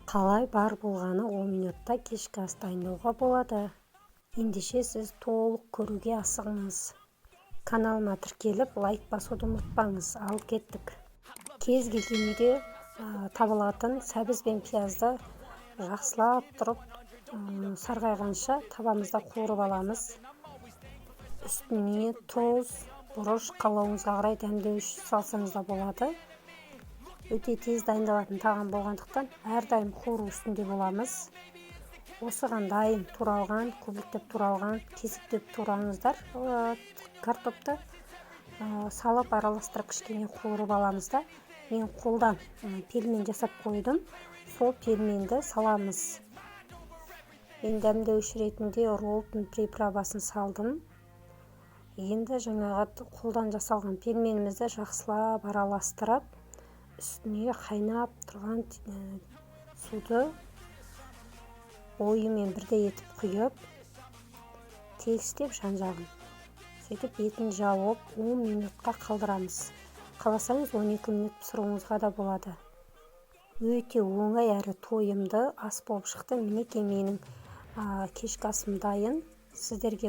Қалай бар болғаны 10 минутта кешкі ас дайындауға болады? Ендеше, сіз толық көруге асығыңыз. Каналыма тіркеліп, лайк басуды ұмытпаңыз. Ал кеттік! Кез келген үйде табылатын сәбіз бен пиязды жақсылап тұрып, сарғайғанша табамызда қуырып аламыз. Үстіне тұз, бұрыш, қалауыңызға қарай дәмдеуіш салсаңыз да болады. Өте тез дайындалатын тағам болғандықтан, әрдайым қуыру үстінде боламыз. Осыған дайын туралған, кубиктеп туралған, кесектеп тураңыздар картопты салып, араластырып, кішкене қуырып аламыз да, мен қолдан пельмен жасап қойдым, сол пельменді саламыз. Мен дәмдеуіш ретінде Роллтон приправасын салдым. Енді жаңағы қолдан жасалған пельменімізді жақсылап араластырып, үстіне қайнап тұрған суды бойымен бірдей етіп құйып, тегістеп жан жағын, сөйтіп бетін жауып, 10 минутқа қалдырамыз. Қаласаңыз, 12 минут пісіруіңізге да болады. Өте оңай әрі тойымды ас болып шықты. Мінекей, менің кешкі асым дайын. Сіздерге